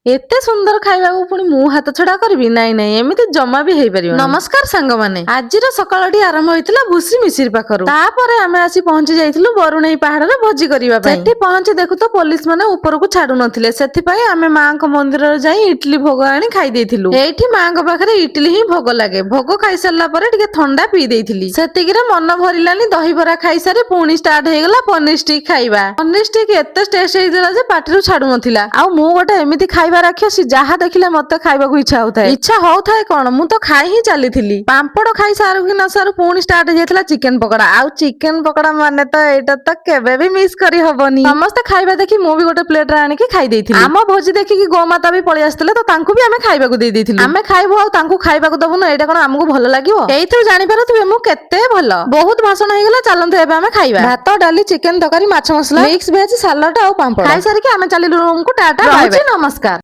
ଏତେ ସୁନ୍ଦର ଖାଇବାକୁ ପୁଣି ମୁଁ ହାତ ଛଡା କରିବି? ନାଇଁ ନାଇଁ, ଏମିତି ଜମା ବି ହେଇପାରିବ। ନମସ୍କାର ସାଙ୍ଗମାନେ, ଆଜିର ସକାଳଟି ଆରମ୍ଭ ହେଇଥିଲା ଭୁସି ମିଶିରି ପାଖରୁ। ତାପରେ ଆମେ ଆସି ପହଞ୍ଚି ଯାଇଥିଲୁ ବରୁଣେଇ ପାହାଡରେ ଭୋଜି କରିବା ପାଇଁ। ସେଠି ପହଞ୍ଚି ଦେଖୁ ତ ପୋଲିସ ମାନେ ଉପରକୁ ଛାଡୁ ନଥିଲେ। ସେଥିପାଇଁ ଆମେ ମାଙ୍କ ମନ୍ଦିରରେ ଯାଇ ଇଟଲି ଭୋଗ ଆଣି ଖାଇ ଦେଇଥିଲୁ। ଏଇଠି ମାଙ୍କ ପାଖରେ ଇଟଲି ହିଁ ଭୋଗ ଲାଗେ। ଭୋଗ ଖାଇସାରିଲା ପରେ ଟିକେ ଥଣ୍ଡା ପିଇ ଦେଇଥିଲି। ସେତିକିରେ ମନ ଭରିଲାନି। ଦହିବରା ଖାଇସାରି ପୁଣି ଷ୍ଟାର୍ଟ ହେଇଗଲା ପନିର ଷ୍ଟିକ୍ ଖାଇବା। ପନିର ଷ୍ଟିକ୍ ଏତେ ଟେଷ୍ଟ ହେଇଥିଲା ଯେ ପାଟିରୁ ଛାଡୁ ନଥିଲା। ଆଉ ମୁଁ ଗୋଟେ ଏମିତି ଖାଇବା ରାକ୍ଷସୀ, ଯାହା ଦେଖିଲେ ମତେ ଖାଇବାକୁ ଇଚ୍ଛା ହଉଥାଏ। ଇଚ୍ଛା ହଉଥାଏ କଣ, ମୁଁ ତ ଖାଇ ହିଁ ଚାଲିଥିଲି। ପାମ୍ପଡ ଖାଇ ସାରୁ କି ନ ସାରୁ ପୁଣି ଷ୍ଟାର୍ଟ ହେଇଯାଇଥିଲା ଚିକେନ ପକୋଡା। ଆଉ ଚିକେନ ପକୋଡା ମାନେ ତ ଏଇଟା ତ କେବେ ବି ମିସ୍ କରି ହବନି। ସମସ୍ତେ ଖାଇବା ଦେଖି ମୁଁ ବି ଗୋଟେ ପ୍ଲେଟରେ ଆଣିକି ଖାଇ ଦେଇଥିଲି। ଆମ ଭୋଜି ଦେଖିକି ଗୋମାତା ବି ପଳେଇ ଆସିଥିଲେ, ତ ତାଙ୍କୁ ବି ଆମେ ଖାଇବାକୁ ଦେଇ ଦେଇଥିଲୁ। ଆମେ ଖାଇବୁ ଆଉ ତାଙ୍କୁ ଖାଇବାକୁ ଦବୁନୁ, ଏଇଟା କଣ ଆମକୁ ଭଲ ଲାଗିବ? ଏଇଥିରୁ ଜାଣିପାରୁଥିବେ ମୁଁ କେତେ ଭଲ। ବହୁତ ଭାଷଣ ହେଇଗଲା, ଚାଲନ୍ତୁ ଏବେ ଆମେ ଖାଇବା। ଭାତ, ଡାଲି, ଚିକେନ ତରକାରୀ, ମାଛ ମସଲା, ମିକ୍ସ ଭେଜ, ସାଲାଡ ଆଉ ପାମ୍ପଡ଼। ଖାଇସାରିକି ଆମେ ଚାଲିଲୁ ରୁମକୁ। ଟାଟା, ରହୁଛି, ନମସ୍କାର।